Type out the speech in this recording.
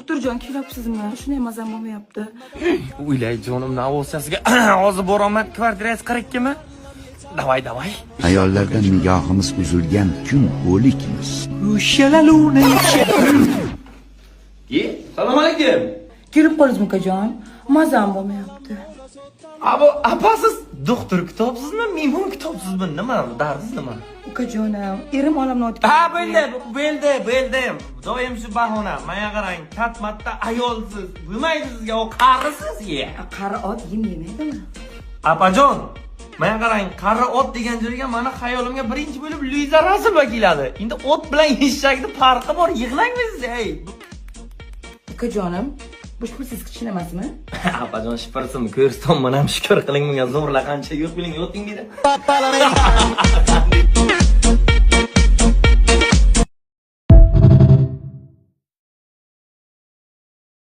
Doktorjon, kelyapsizmi? Shunday mazam bo'lmayapti. O'ylay jonimni ovozchasiga hozir boraman. Kvartirangiz 42mi? Давай, давай. Ayollardan nigohimiz uzilgan kun o'likmiz. Salom alaykum. Kelib qoldingizmi, ukajon? Mazam bo'lmayapti. Abo, apasiz doktor kitobsizmi, mehmon kitobsizmi? Nima dardingiz nima? Ukajonim, erim olamni o'tgan. Ha, bildi, bildi, bildim. Doim shu bahona. Menga qarang, tatmatda ayolsiz. Bo'lmaydi sizga, o qarisiz ye. Qari ot yem yemaydimi? Apajon, menga qarang, qari ot degan joyga mani xayolimga birinchi bo'lib Luiza Rasulova keladi. Endi ot bilan eshakni farqi bor, yig'langmi siz, ey? Ukajonim, bu shpirsiz kichkina emasmi? Apajon, shpirsim ko'rsam, mana ham shukr qiling, bunga zo'rla qancha yo'q biling, yo'ting dedi.